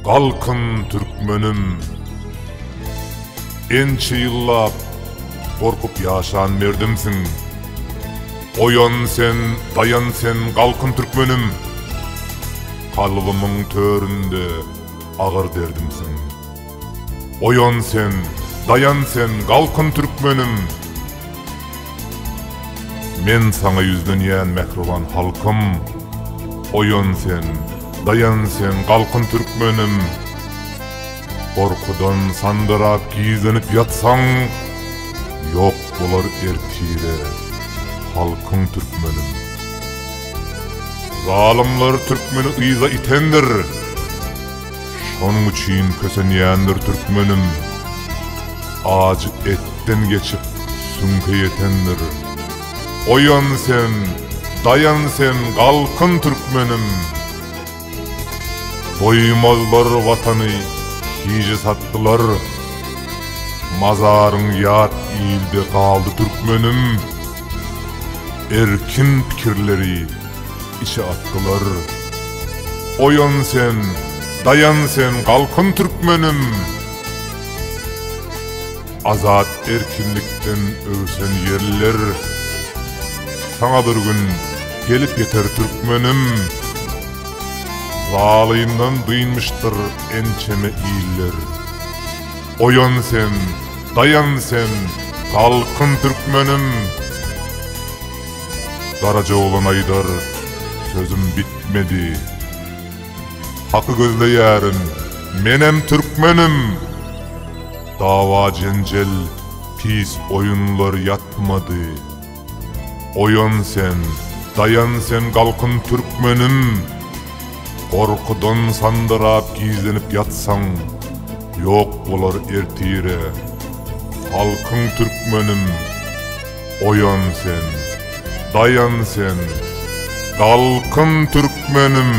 Galkyn türkmenim! Ençe ýyllap gorkup ýaşan merdimsiň. Oýan sen, daýan sen, galkyn türkmenim! Kalbymyň töründe agyr derdimsiň. Oýan sen, daýan sen, galkyn türkmenim! Men saňa ýüzlenýän mähriban halkym! Oýan sen, daýan sen, galkyn türkmenim! Gorkudan sandyrap gizlenip ýatsaň, Ýok bolar ertire halkyň türkmenim! Zalymlar türkmeni yza itendir. Şonuň üçin kösenýändir türkmenim. Ajy etden geçip süňke ýetendir. Oýan sen, daýan sen, galkyn türkmenim! Doýmazlar watany hije satdylar. Mazaryň ýat ilde galdy türkmenim. Erkin pikirleri içe atdylar. Oýan sen, daýan sen, galkyn türkmenim! Azat erkinlikden öwsen ýeller, Saňa bir gün gelip ýeter türkmenim! Zalymdan dynmyşdyr ençeme iller. Oýan sen, daýan sen, galkyn türkmenim! Garajaoglan aýdar, sözüm bitmedi. Haky gözleýärin, menem türkmenim! Dawa-jenjel, pis oýunlar ýatmady. Oýan sen, daýan sen galkyn türkmenim! Gorkudan sandyrap gizlenip ýatsaň, Ýok bolar ertire halkyň türkmenim! Oýan sen, daýan sen, galkyn türkmenim!